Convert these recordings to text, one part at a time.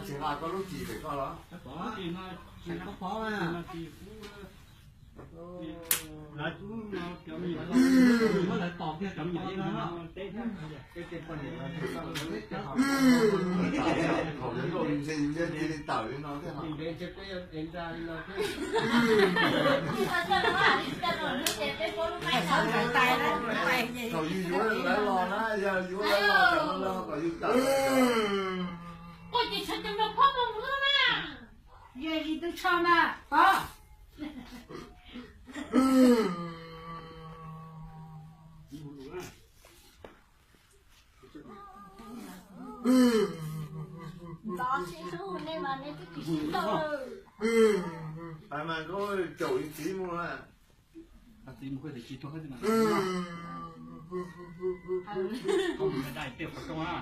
Tsis nqa koj lub cim pem koj los? Thaum yuav luaj ntse cia li tawm li no thiab. Thaum yus yuav lawv los na, yog yuav lawv los kom lawv los kom yus tawm. Yog li tus tsho mas pov. Ntxov sib hlub nej mas nej twb tsis sib hlub. Pais mas koj caum li txiv mus na. Txiv mus koj tsis tuaj, koj mus dai tej qhov rooj na.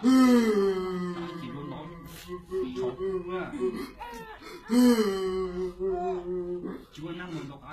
Tsis ua nab mus nrog qab.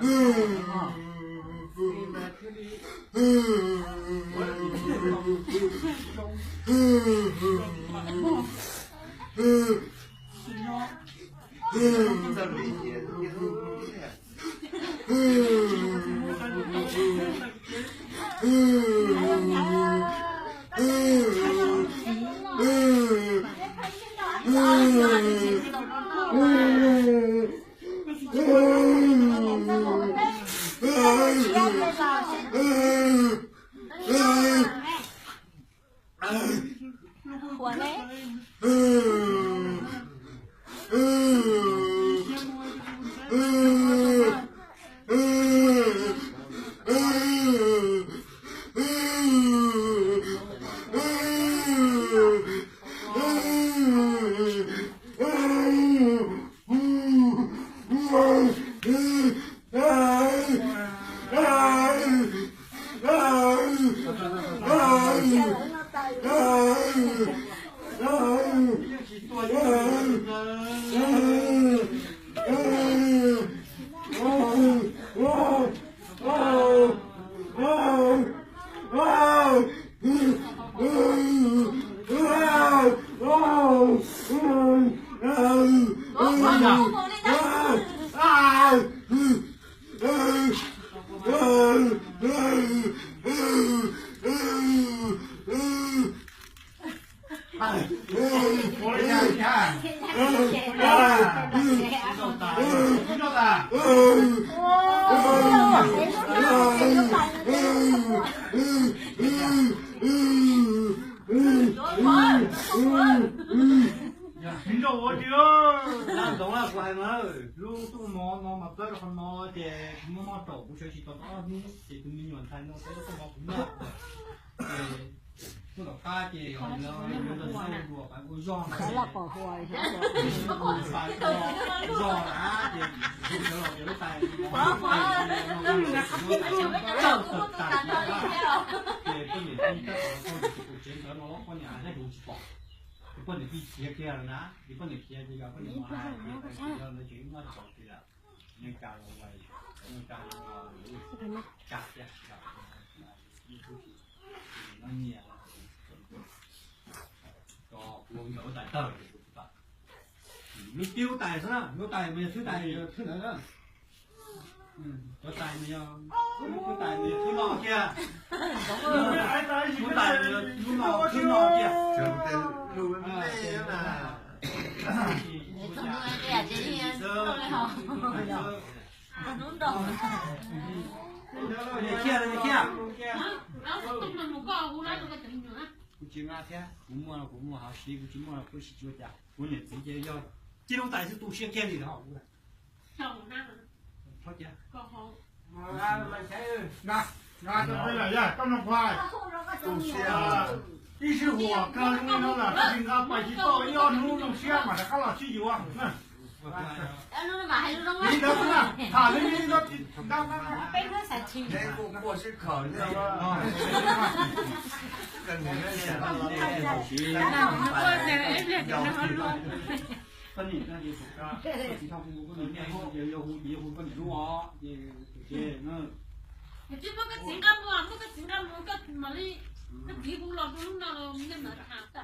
Yog tsis nrauj ua tsis, dab ntawd kuv hais mas, lub tuaj mov no mas txawb rau qhov no ces kuv muab noj raum kuv sawv tsis tau ob hnub ces tus me nyuam ntxhais no txawb tuaj mov kuv noj. Ces tuaj tom qab ces yuav ntawd xwb dua pab ua zog ntawd, zog na ces kuv sawv los ces lub tais no tawg tag ces poj niam tsev ntawd no los poj niam hais hu tsis pom. Ces poj niam tij khiav kiag lawm na, ces poj niam khiav ces yog poj niam mus hais tias tais tsis yog ntawd ces wb muab tso kiag lawm. Nws cas los, nws cas los, cas tiag, no nyiam, ua nkawd lub tais tawg, lub tib lub tais xwb na, lub tais mas yog thwb tais, thwb ntawd na. Cov tais mas yog, lub tais mas yog thwb no kiag, lub tais mas yog lub no thwb no kiag. Kuv tsis nqa thiab, kuv muaj los kuv muaj hauv siv, kuv tsis muaj los kuv tsis tshua cas. Kuv niam txiv ces yog cia lub tais xwb tu siab kiag li os. Ib sij huam kawg li no lawm, koj tsis nqa pais tsis tau, ib ob hnub zoo siab mas rov qab los sib yuav. Li ntawd xwb na, tham li ntawd. Poj niam no ces, ces yog hu ces yog hu poj niam lub os, ces, ces, ces muab koj txiv nqa mus, muab koj txiv nqa mus, koj mam li, koj txiv hu los rau lub no los nej mam tham.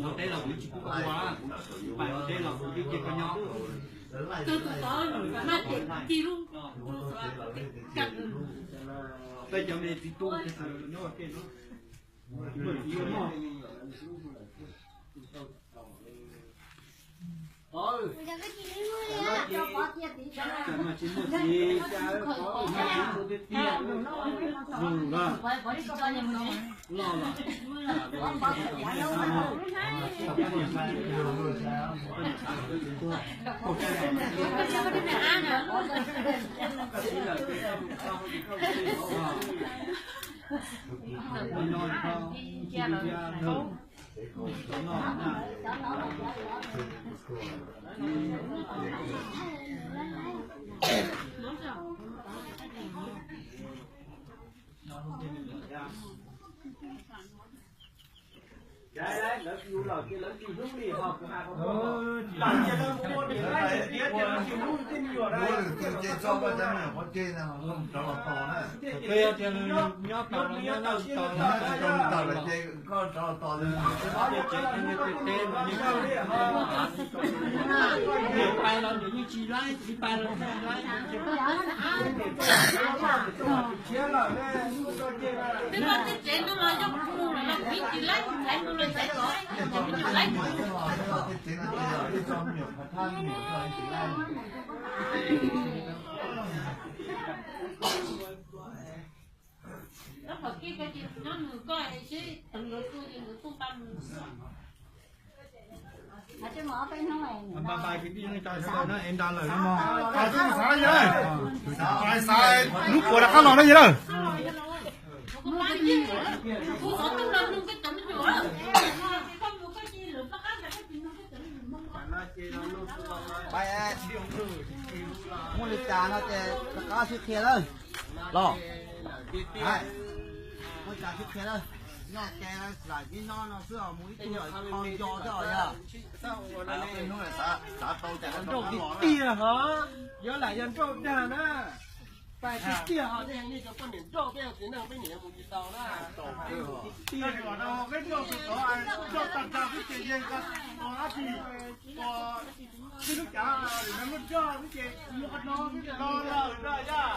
Ua teb los kuv tsis ua, kuv pais ua teb los kuv twb cia koj nyob. Tus xov mas ces ci lub, tus xov, peb cov me txiv tub nyob ua ke no. Pais los nws yeej tsis laib, tsis pais los tsis laib. Peb muab tej tsev no los yog mus los kuv yeej tsis laib, kuv txhais mus los txhais los, kuv tsis laib. Nyob nws koj seb nkawd tuaj ces nkawd tuaj tau mus. Pais xav, hnub puas rov qab los na yawg lawm. Pais, muaj li cas no ces rov qab sib qhia lawm los. Muaj li cas sib qhia lawm. Nyob ces lam sib nyob no xwb os, mus ib tug qho nco thiab os yog. Nrauj tiag tiag hov, yuav lam yog nrauj dag na. Pais tiag tiag hov, nej cov poj niam nrauj peb txiv neej peb niam mus tsis tau na. Peb nrauj tag tag xwb ces yeej ko ua dab tsi, ua tib lub cav lawm muab nrauj xwb ces ua qhov no xwb ces los lawm na yog.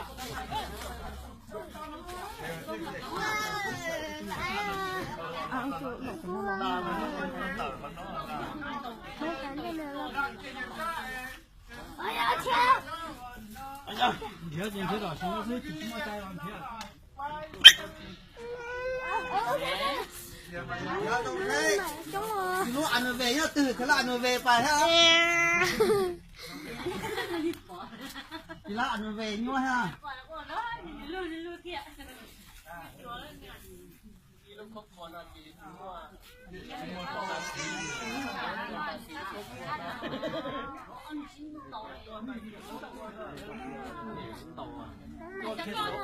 Nrhiav ces nrhiav tom Suav xwb, tsis muaj cai los nrhiav. Lub a nws ve nyob twg, lub a nws ve pais thiab. Lub a nws ve nyuaj thiab. Ntees ntau. Nyob zoo, nyob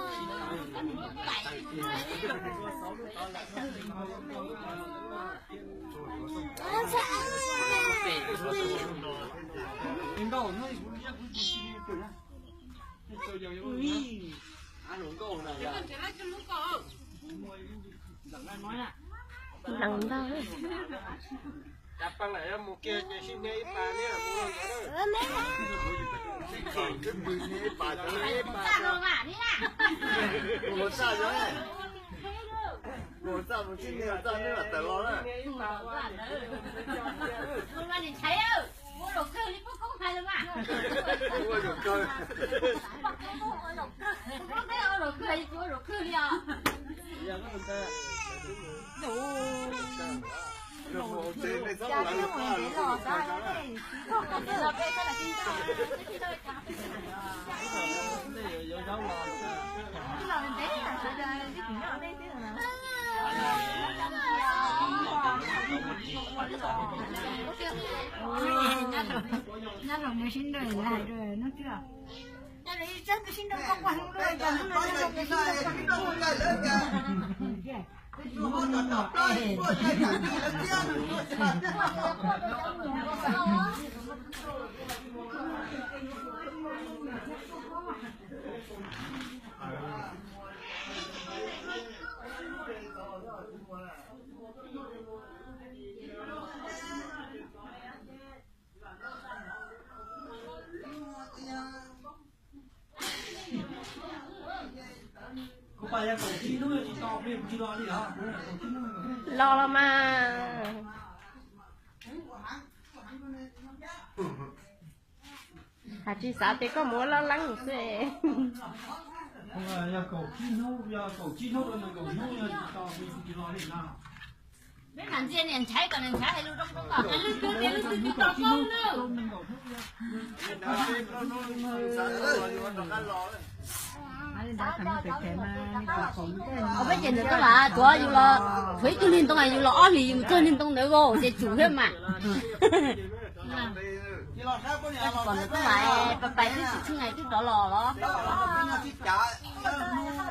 zoo, sib nrau lawv hais rau hnub twg. Los los mas. Hais tsis xav tias koj mus ua laj leeb xwb. Peb mam ntsia niam ntxhais kom niam ntxhais hais lus zoo zoo kom hais lwj kawg tias lwj twg tsis tau koob na. Peb ces ntawm koj mas tuav yus los, tshuav ib tug niag ntoo yus los ob hlis yus mus txog niag ntoo ntawd ces tsum thiab mas. Koj tsis pom ntawm koj mas pais pais twb tsis tsheej nais twb rov los los.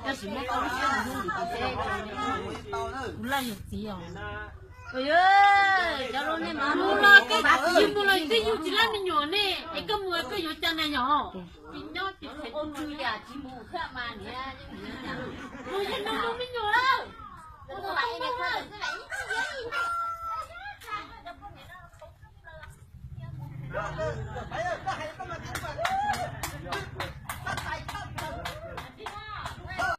Koj sim muab koj lub siab mus hlub lwm tus seb. Kuv laj yog txiv os. Mus los koj tsis mus los twb yug tsis laj me nyuam ne, es koj mus koj yuav cas na yog? Tsis nyob tsis tshev ua twg yam tsis mus khab mas niam. Mus yog nug me nyuam lawm.